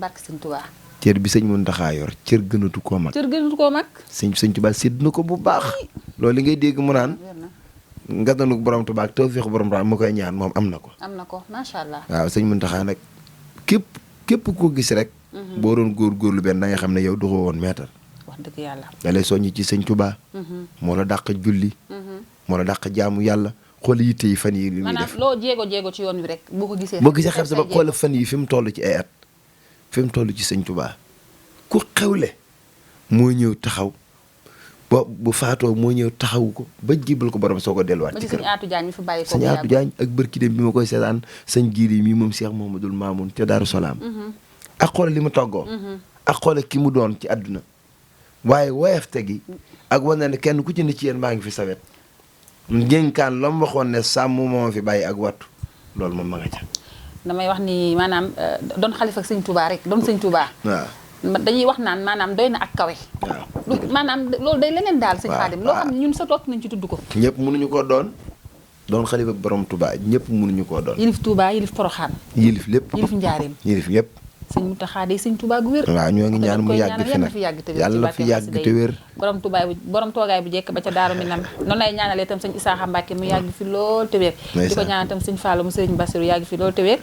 barke Sëñ Tuubaa. cër bi sëñ Mountakha yor cër gënatu koo mag. sëñ Tuubaa sédd na ko bu baax. loolu li ngay dégg mu naan. nga doon borom Tuubaa ak tawfeex borom Tuubaa mu koy ñaan moom am na ko. macha allah. waaw sëñ Mountakha nag képp koo gis rek. boo doon góorgóorlu benn da nga xam ne yow doxoo woon meetar. wax dëgg yàlla. da lay soññi ci sëñ Tuubaa. moo la dàq julli. moo la dàq jaamu yàlla. xool yitte yi fan yi li muy def maanaam loo jéego ci yoon wi rek boo ko gisee. xam sa ba xool fan yi fi mu toll ci ay at. fi mu toll ci sëñ Tuubaa ku xewle moo ñëw taxaw bu faatoo moo ñëw taxawu ko ba jibal ko borom soo ko delluwaat ci kër. sëñ Atou Diagne mi fi bàyyi ko. sëñ Atou Diagne ak bërki dem bi ma koy seetaan sëñ Jiiri mii moom Cheikh Mouhamadoul Mamoun te Daaru Salaam. ak xoole li mu toggoo. ak xoole ki mu doon ci àdduna. waaye woyafte gi ak wane ne kenn ku ci ne ci yéen maa ngi fi sawet njënkaan la mu waxoon ne sàmm moo fi bàyyi ak wattu loolu moom ma nga ca. damay wax ni maanaam doon xalifa ak sëñ Touba rek doon sëñ Touba. waaw dañuy wax naan maanaam doy na ak kawe. waaw maanaam loolu day leneen daal sëñ Xaadim loo xam ne ñun sa toog nañ ci tudd ko. ñëpp mënuñu koo doon xalifa borom Touba ñëpp mënuñu koo doon. yilif Touba yilif Poroxaan. yilif lépp yilif Njaareem. yilif ñëpp. sëñ Mountakha day sëñ Touba gu wér. waaw ñoo ngi ñaan mu yàgg fi nag yàlla na fi yàgg te wér. borom toogaay bu jekk ba ca Daaru Minam noonu lay ñaanalee itam sëñ Isaaxa Mbàkke mu yàgg fi lool te wér. di ko ñaanal itam sëñ Fallou mu sëriñ Bassirou yàgg fi lool te wér.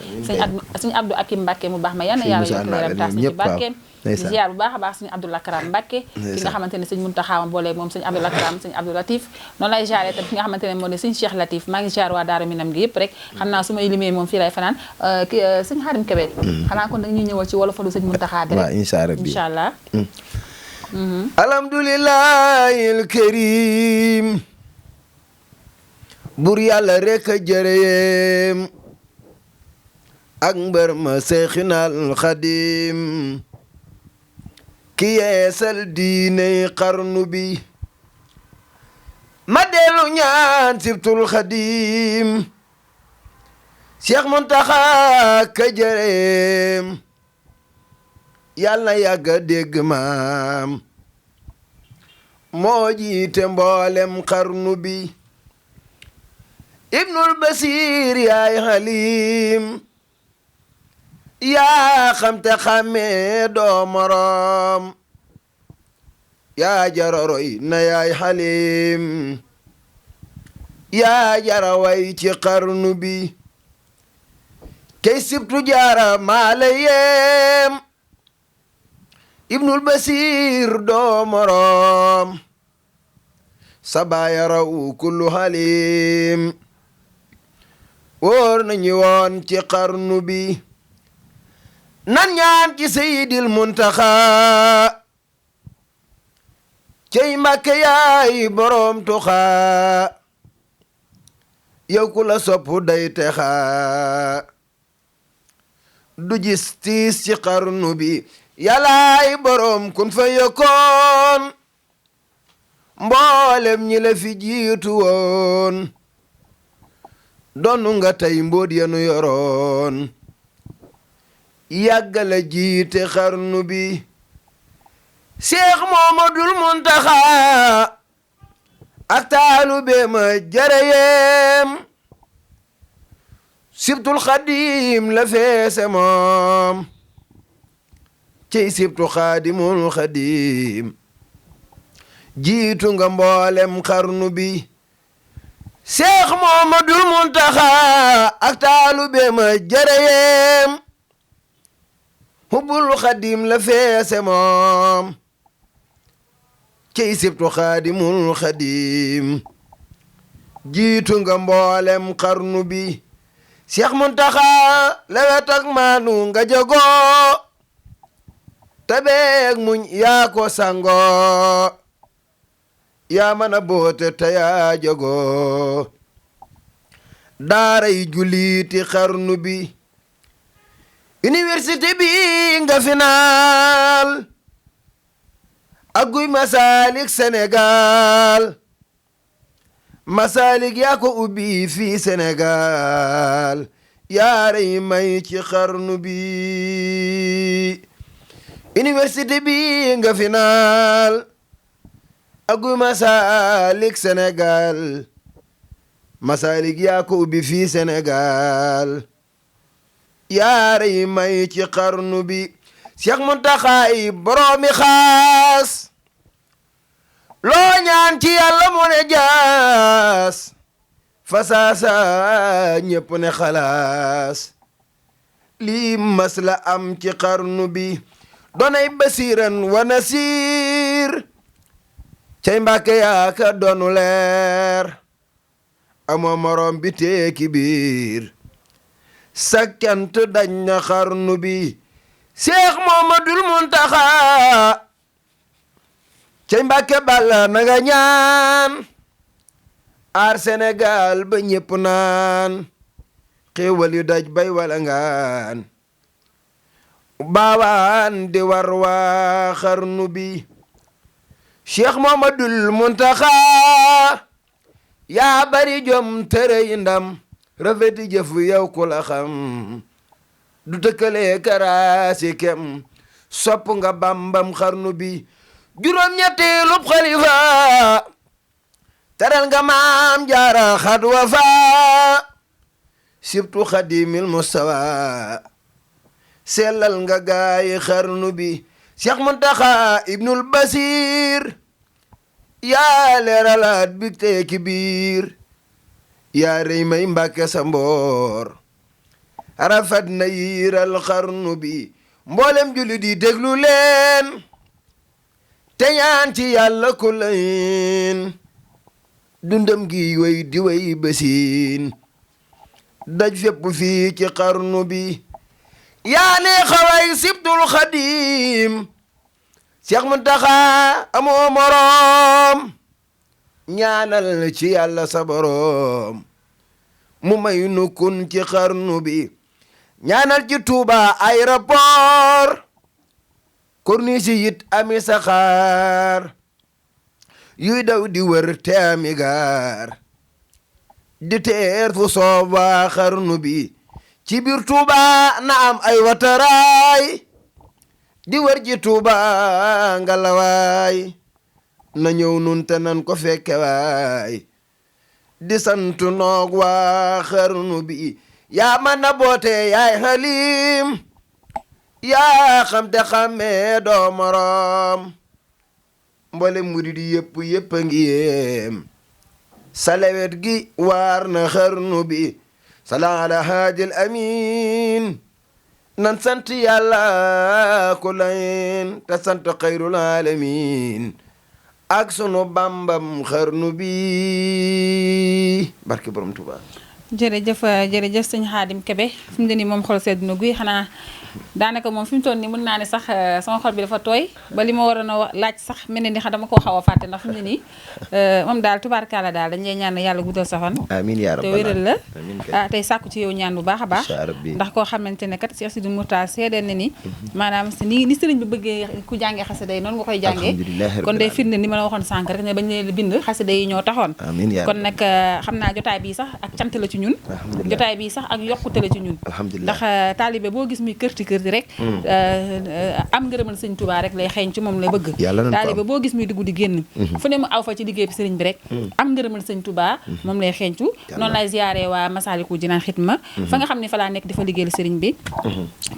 sëñ Abdou Akim Mbàkke mu baax ma yal na yàlla yokk leeram taas ci barkeem di ziar bu baax a baax sëñ Abdou Lakram Mbàkke ki nga xamante ne sëñ Mountakha ma boole moom sëñ Abdou Lakram sëñ Abdou Latif noonu lay ziaree itam ki nga xamante ne moo ne sëñ Cheikh Latif maa ngi ziar waa Daaru Minam gi yëpp rek xam naa su may limee moom fii lay fanaan sëñ Xaadim Kebe xanaa kon dañuy ñëwal ci wolofalu sëñ Mountakha bi rek incha allah alhamdulillahil karim bur yàlla rek a jërëyem ak mbër ma Seexinal Xadim ki yeesal diiney xarnu bi ma dellu ñaan sibtul Xadim Cheikh Mountakha ka jërëyem yàlla yàgga dégg maam moo jiite mboolem xarnu bi ibnul basir yaay xalim yaa xam te xàmmee doo moroom yaa jaroroy na yaay xalim yaa jaraway ci xarnu bi kay sibtu jaara maa la yem ibnul basir doo moroom sa baaya raw kullu halim wóor nañu woon ci xarnu bi nan ñaan ci seydil muntaxa cey mbàkke yaay boroom tuxa yow ku la sopp day texa du gis tiis ci xarnu bi yàllaay boroom kun fa yokkoon mboolem ñi la fi jiitu woon donu nga tey mbóot yanu yoroon yàggala jiite xarnu bi Seex Muhammadul Muntaxa ak taalube ma jërëyeem sibtul xadim la feese moom cey sibtu xadimul xadim jiitu nga mboolem xarnu bi Seex Muhammadul Muntaxa ak taalube ma jërëyeem hubbul xadim la feese moom cey sibtu xadimul xadim jiitu nga mboolem xarnu bi Seex Muntaxa lewet ak maanu nga jagoo tabeeg muñ yaa ko sango yaa mën a boote te yaa jagoo daaray juliiti xarnu bi université bi nga final ak guy Masalik Sénégal Masalik yaa ko ubbi fii Sénégal yaaray may ci xarnu bi université bi nga final ak guy Masalik Sénégal Masalik yaa ko ubbi fii Sénégal yaaray may ci xarnu bi Seex Muntaxaay boroomi xaas loo ñaan ci yàlla mu ne jaas fasaasa ñépp ne xalaas lii mas la am ci xarnu bi doonay basiiran wa nasiir cay mbàkke yaa ka doonu leer amoo moroom bi teeki biir sakkant dañ na xarnu bi Seex Muhammadul Muntaxa cey mbàkke balla na nga ñaan aar Sénégal ba ñépp naan xéewal yu daj bay wala ngaan baawaan di war waa xarnu bi Seex Muhammadul Muntaxa yaa bari jom tërëy ndam rafeti jëf yow ku la xam du tëkkale karaasi kem sopp nga bambam xarnu bi juróom-ñetteelub xalifa teral nga maam jaara xad wa fa sibtu xadimil mustawa sellal nga gaayi xarnu bi Seex Muntaxa ibnul basir yaa leeralaat bi teeki biir yaa rëy may mbàkke sa mboor rafet na yiiral xarnu bi mboolem jullit yi déglu leen te ñaan ci yàlla ku layin dundam gi way di way basiin daj fépp fii ci xarnu bi yaa ne xaway sibtul xadim Seex Muntaxa amoo moroom ñaanal ci yàlla sa boroom mu may nu kun ci xarnu bi ñaanal ci Tuuba aéroport korniisi yit ami saxaar yuy daw di wër te ami gaar di teer fu soob waa xarnu bi ci biir Tuuba na am ay wataraay di wër ji Tuuba ngalawaay na ñëw nun te nan ko fekke waay di sant noog waa xarnu bi yaa man na boote yaay xalim yaa xam te xammee doo moroom mbole murid yëpp yëpp a ngi yéem salewet gi waar na xarnu bi sala ala haadil amin nan sant yàlla ku layn te sant xayrul alamin ak sunu bambam xarnu bi barke borom Tuubaa. jërëjëf jërëjëf sëñ Xaadim Kebe fi mu ne nii moom xol sedd na guy xanaa daanaka moom fi mu toll nii mën naa ne sax sama xol bi dafa tooy ba li ma waroon a laaj sax mel ne ni dama koo xaw a fàtte ndax fi mu ne nii moom daal tubaarkàlla daal dañ lay ñaan yàlla guddal sa fan amiin yaa rabbal te wéral la amiin kay. tey sàkku ci yow ñaan bu baax a baax ndax koo xamante ne kat Cheikh Sidi Moukhtar seedeel na ni maanaam ni sëriñ bi bëggee ku jàngee xasida yi noonu nga koy jàngee kon day firnde ni ma la waxoon sànq rek ne bañ leen bind xasida yi ñoo taxoon kon nag xam naa jotaay bii sax ak cant la ci ñun jotaay bii sax ak yokkute la ci ñun ndax taalibe boo gis muy kërti kërti rek am ngërëmal sëñ Touba rek lay xeeñ ci moom lay bëgg taalibe boo gis muy dugg di génn fu ne mu aw fa ci liggéey bi sëriñ bi rek am ngërëmal sëñ Touba moom lay xeeñtu noonu lay ziyaare waa Masaalikul Jinaan xitma fa nga xam ne fa laa nekk dafa liggéeyal sëriñ bi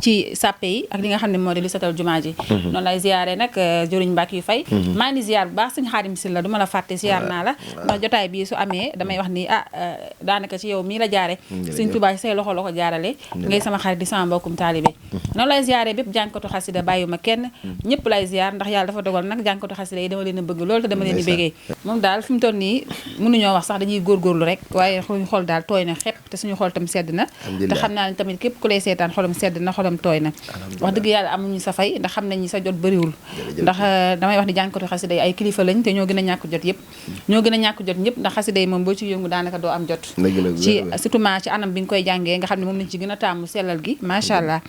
ci sàppe yi ak li nga xam ne moo di li setal jumaa ji noonu lay ziyaare nag jëriñ Mbàkke yu fay maa ngi ziyaar bu baax sëñ Xaadim Sylla du ma la fàtte ziyaar naa la ndax jotaay bii su amee damay wax ni daanaka ci yow mii la jaare sëñ Touba say loxo la ko jaarale ngay sama xarit di sama mbokkum taalibe noonu lay ziyaare bépp jànkatu xasida bàyyuma kenn ñëpp lay ziyaar ndax yàlla dafa dogal nag jànkatu xasida yi dama leen a bëgg loolu te dama leen di bégee moom daal fi mu toll nii mënuñoo wax sax dañuy góorgóorlu rek waaye suñu xol daal tooy na xepp te suñu xol tam sedd na te xam naa ne tamit képp ku lay seetaan xolam sedd na xolam tooy na wax dëgg yàlla amuñu sa fay ndax xam nañ ñi sa jot bëriwul ndax damay wax ni jànkatu xasida yi ay kilifa lañ te ñoo gën a ñàkk jot yëpp ñoo gën a ñàkk jot ñëpp ndax xasida yi moom boo ci yëngu daanaka doo am jot ci surtout ci anam bi nga koy jàngee nga xam ne moom lañ ci gën a taamu sellal gi macha allah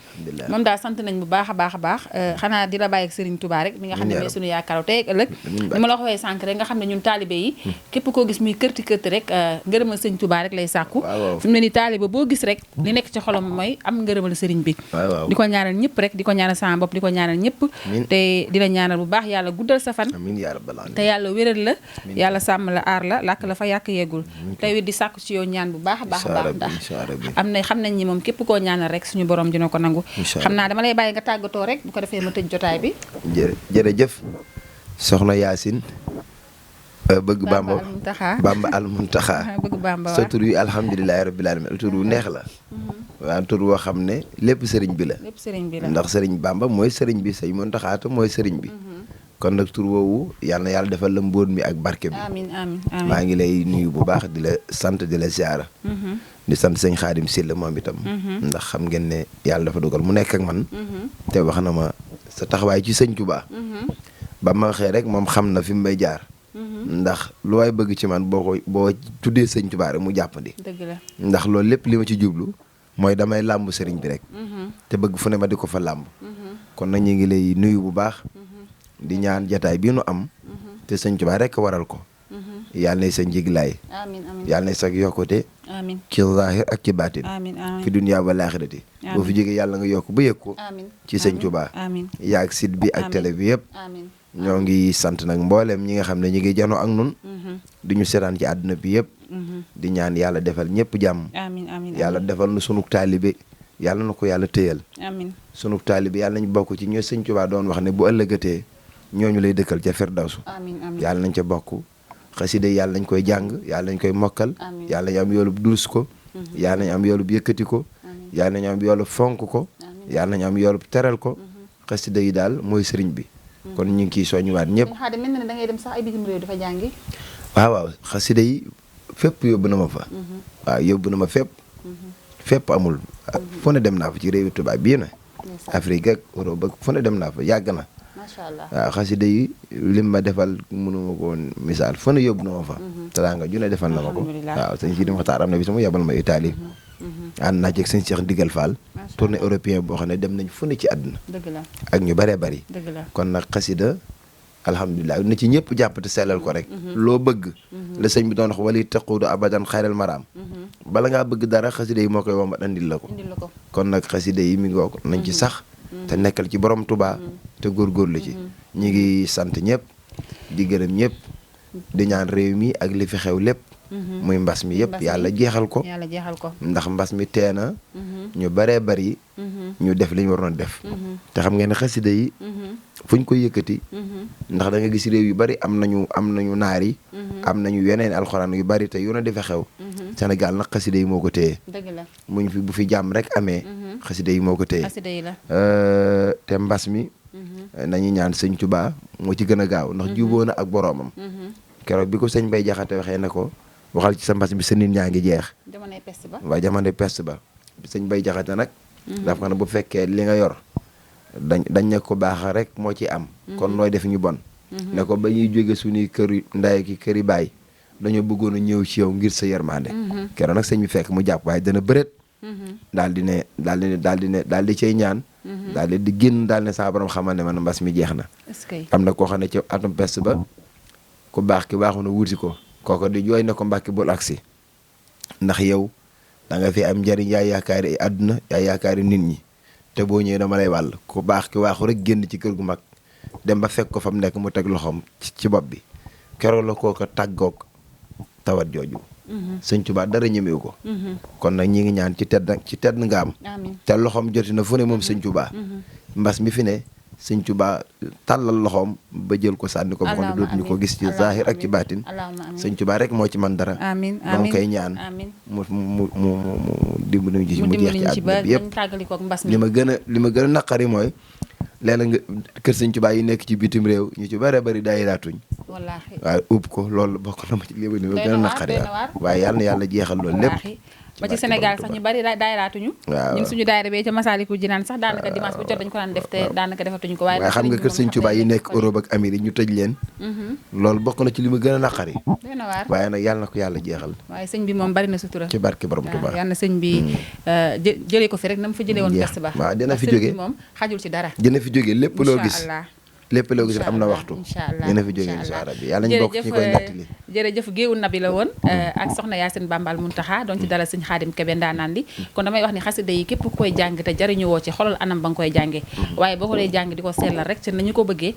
moom daal sant nañ bu baax a baax a baax xanaa di la bàyyi ak Serigne Touba rek mi nga xam ne mooy suñu yaakaaru tey ak ëllëg ni ma la ko waxee sànq rek nga xam ne ñun taalibe yi képp koo gis muy kërti kërti rek ngërëmal Serigne Touba rek lay sàkku fi mu ne ni taalibe boo gis rek li nekk ci xolam mooy am ngërëmal Serigne bi di ko ñaanal ñëpp rek di ko ñaanal sama bopp di ko ñaanal ñëpp te di la ñaanal bu baax yàlla guddal sa fan te yàlla wéral la yàlla sàmm la aar la làkk la fa yàq yeggul tey di sàkku ci yow ñaan bu baax a baax a baax ndax am na xam nañ ñi moom képp koo ñaanal rek suñu borom dina ko nangu xam naa dama lay bàyyi nga tàggatoo rek bu ko defee ma tëj jotaay bi jërëjëf soxna Yaasin bëgg Bamba al Muntaxa bëgg Bamba sa tur yi alhamdulilahi rabbil alamin tur wu neex la waaw tur woo xam ne lépp sëriñ bi la ndax sëriñ Bamba mooy sëriñ bi sëñ Muntaxa te mooy sëriñ bi kon nag tur woowu yal na yàlla defal la mbóot mi ak barke bi amiin maa ngi lay nuyu bu baax di la sant di la ziara di sant sëñ Xaadim Sylla moom itam ndax xam ngeen ne yàlla dafa dogal mu nekk ak man te wax na ma sa taxawaay ci sëñ Touba ba ma waxee rek moom xam na fi mu may jaar ndax lu waay bëgg ci man boo tuddee sëñ Touba rek mu jàppandi dëgg la ndax loolu lépp li ma ci jublu mooy damay làmb sëriñ bi rek te bëgg fu ne ma di ko fa làmb kon nag ñu ngi lay nuyu bu baax di ñaan jataay bii nu am te sëñ Touba rek waral ko yàlla nay sa njiglaay yàlla nay sa yokkute ci zaahir ak ci baatin fi dunya wal aaxirati boo fi jógee yàlla nga yokk ba yëg ko ci sëñ Touba yaa ak site bi ak télé bi yëpp ñoo ngi sant nag mbooleem ñi nga xam ne ñu ngi janoo ak nun di ñu seetaan ci àdduna bi yëpp di ñaan yàlla defal ñëpp jàmm yàlla defal nu sunug taalibe yàlla na ko yàlla téyal sunug taalibe yàlla nañ bokk ci ñoo sëñ Touba doon wax ne bu ëllëgatee ñooñu lay dëkkal ca firdawsu yàlla nañ ca bokk xasida yàlla nañ koy jàng yàlla nañ koy mokkal yàlla nañ am yoolub durus ko yàlla nañ am yoolub yëkkati ko yàlla nañ am yoolub fonk ko yàlla nañ am yoolub teral ko xasida yi daal mooy sëriñ bi kon ñu ngi ciy soññuwaat ñëpp da ngay dem sax ay bitim réew dafa jàngi waaw xasida yi fépp yóbbu na ma fa waaw yóbbu na ma fépp amul fu ne dem naa fa ci réewi tubaab bii na Afrique ak Europe ak fu ne dem naa fa yàgg na macha allah waaw xasida yi lim ma defal mënuma ko woon misaal fa ne yóbbu na ma fa teraanga ju ne defal na ma ko waaw sëñ Sidi Muxtaar am na bi sama yebal ma Italie ànd naa ci ak sëñ Cheikh Ndigal Fall tournée européen boo xam ne dem nañ fu ne ci àdduna ak ñu bëree bëri kon nag xasida alhamdulilah na ci ñëpp jàpp te sellal ko rek loo bëgg la sëñ bi doon wax wali taquudu abadan xayral maraam bala ngaa bëgg dara xasida yi moo koy wombat andil la ko kon nag xasida yi mi ngi ko nañ ci sax te nekkal ci borom Touba te góorgóorlu ci ñi ngi sant ñëpp di gërëm ñëpp di ñaan réew mi ak li fi xew lépp muy mbas mi yëpp yàlla jeexal ko ndax mbas mi teena ñu baree bari ñu def li ñu waroon def te xam ngeen ne xasida yi fu ñu koy yëkkati ndax da nga gis réew yu bari am nañu naar yi am nañu yeneen alxuraan yu bari te yu ne dafa xew Sénégal nag xasida yi moo ko téye muñ fi bu fi jàmm rek amee xasida yi moo ko téye xasida yi la. te mbas mi nañu ñaan sëñ Tuubaa moo ci gën a gaaw ndax juboo na ak boroomam keroog bi ko sëñ Bay Jaxate waxee ne ko waxal ci sa mbas mi sa nit ñaa ngi jeex jamonoy peste ba. waaw jamonoy peste ba sëñ Bay Jaxate nag dafa ne bu fekkee li nga yor dañ ne ko baax rek moo ci am kon nooy def ñu bon ne ko ba ñuy jóge suñuy kër nday ki këri baay dañoo bëggoon a ñëw ci yow ngir sa yermande keroog nag sëñ bi fekk mu jàpp waaye dana bëreet daal di cay ñaan daal di génn daal ne saa borom xamal ne man mbas mi jeex na am na koo xam ne ci atum peste ba ku baax ki waaxu na wuti ko kooko di jooy ne ko Mbàkke bul agsi ndax yow da nga fi am njariñ yaay yaakaari àdduna yaay yaakaari nit ñi te boo ñëwee dama lay wàll ku baax ki waaxu rek génn ci kër gu mag dem ba fekk ko fa mu nekk mu teg loxoom ci bopp bi keroog la kooko tàggoog tawat jooju sëñ Tuubaa dara ñemewu ko kon nag ñi ngi ñaan ci tedd nga am te loxoom joti na fu ne moom sëñ Tuubaa mbas mi fi ne sëñ Tuubaa tàllal loxoom ba jël ko sànni ko ba xam ne dootuñu ko gis ci zahir ak ci baatin sëñ Tuubaa rek moo ci man dara moo koy ñaan mu dimbali ji mu jeex ci àdduna bi yëpp li ma gën a naqari mooy léeg-léeg nga kër sëñ Tuubaa yi nekk ci bitim réew ñu ci bare bari daayiraatuñ wallaahi waaye ub ko loolu bokk na ma ci li ma gën a naqari waaye yàlla na yàlla jeexal loolu lépp ba ci Sénégal sax ñu bari daayiraatuñu ñun suñu daayira bee ca Masaalikul Jinaan sax daanaka dimanche bu jot dañu ko daan def te daanaka defatuñu ko waaye xam nga kër sëñ Tuubaa yi nekk Europe ak Amérique ñu tëj leen loolu bokk na ci li ma gën a naqari waaye nag yàlla na ko yàlla jeexal waaye sëñ bi moom bari na sutura ci barke borom Tuubaa yàlla na sëñ bi jëlee ko fi rek na mu fa jëlee woon peste ba waaw dina fi jóge moom xajul ci dara dina fi jóge lépp loo gis lépp loo gis am na waxtu dina fi jóge incha allah bi yàlla ñu bokk ci koy nettali jërëjëf géewu nabi la woon ak soxna Yaasin Bambal Muntaxa doon ci dalal sëñ Xaadim Kebe ndaanaan li kon damay wax ni xasida yi képp ku koy jàng te jariñu woo ci xolal anam ba nga koy jàngee waaye boo ko dee jàng di ko sellal rek ci nañu ko bëggee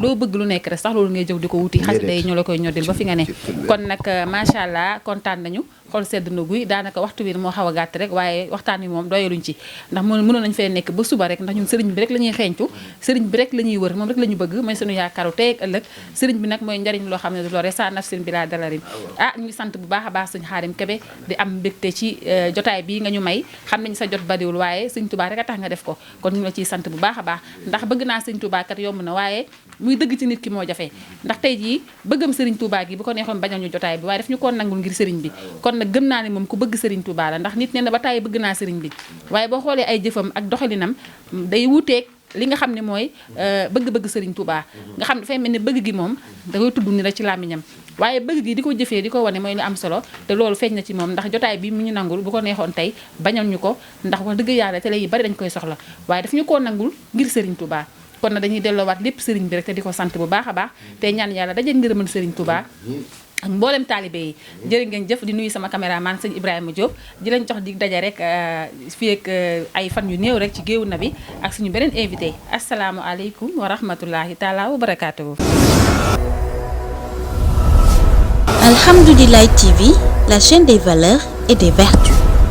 loo bëgg lu nekk rek sax loolu ngay jëw di ko wuti xasida yi ñoo la koy ñoddil ba fi nga ne kon nag macha allah kontaan nañu xol sedd na guy daanaka waxtu bi moo xaw a gàtt rek waaye waxtaan wi moom doyaluñ ci ndax mënoon nañ fee nekk ba suba rek ndax ñun sëriñ bi rek la ñuy xeeñtu sëriñ bi rek la ñuy wër moom rek la ñu bëgg mooy suñu yaakaaru tey ak ëllëg sëriñ bi nag mooy njariñ loo xam ne du lore sa nafsin bi laa dalarin ñu ngi sant bu baax a baax sëñ Xaadim Kebe di am mbégte ci jotaay bii nga ñu may xam nañ sa jot bariwul waaye sëñ Tuubaa rek a tax nga def ko kon ñu la ciy sant bu baax a baax ndax bëgg naa sëñ Tuubaa kat yomb na waaye muy dëgg ci nit ki moo jafe ndax tey jii bëggam sëriñ Tuubaa gi bu ko neexoon bañal ñu jotaay bi waaye daf ñu ko nangul ngir sëriñ bi kon nag gëm naa ne moom ku bëgg sëriñ Tuubaa la ndax nit nee na ba tàyyi bëgg naa sëriñ bi waaye boo xoolee ay jëfam ak doxalinam day wuuteeg li nga xam ne mooy bëgg-bëgg sëriñ Tuubaa nga xam ne dafay mel ne bëgg gi moom da koy tudd ni rek ci làmmiñam waaye bëgg gi di ko jëfee di ko wane mooy lu am solo te loolu feeñ na ci moom ndax jotaay bi mu ñu nangul bu ko neexoon tey bañal ñu ko ndax wax dëgg yàlla télé yi bari dañ koy soxla waaye daf ñu koo nangul ngir sëriñ Tuubaa kon na dañuy delloowaat lépp sëriñ bi rek te di ko sant bu baax a baax te ñaan yàlla daje ngërëmal sëriñ Tuubaa ak mboolem taalibe yi jërë ngeen jëf di nuyu sama caméraman sëñ Ibrahima Diop di lañ jox dig daje rek fii ak ay fan yu néew rek ci géewu na bi ak suñu beneen invité asalaamualeykum wa rahmatullahi taala wa barakaatuhu. Alhamdoulilah TV, la chaîne des valeurs et des vertus.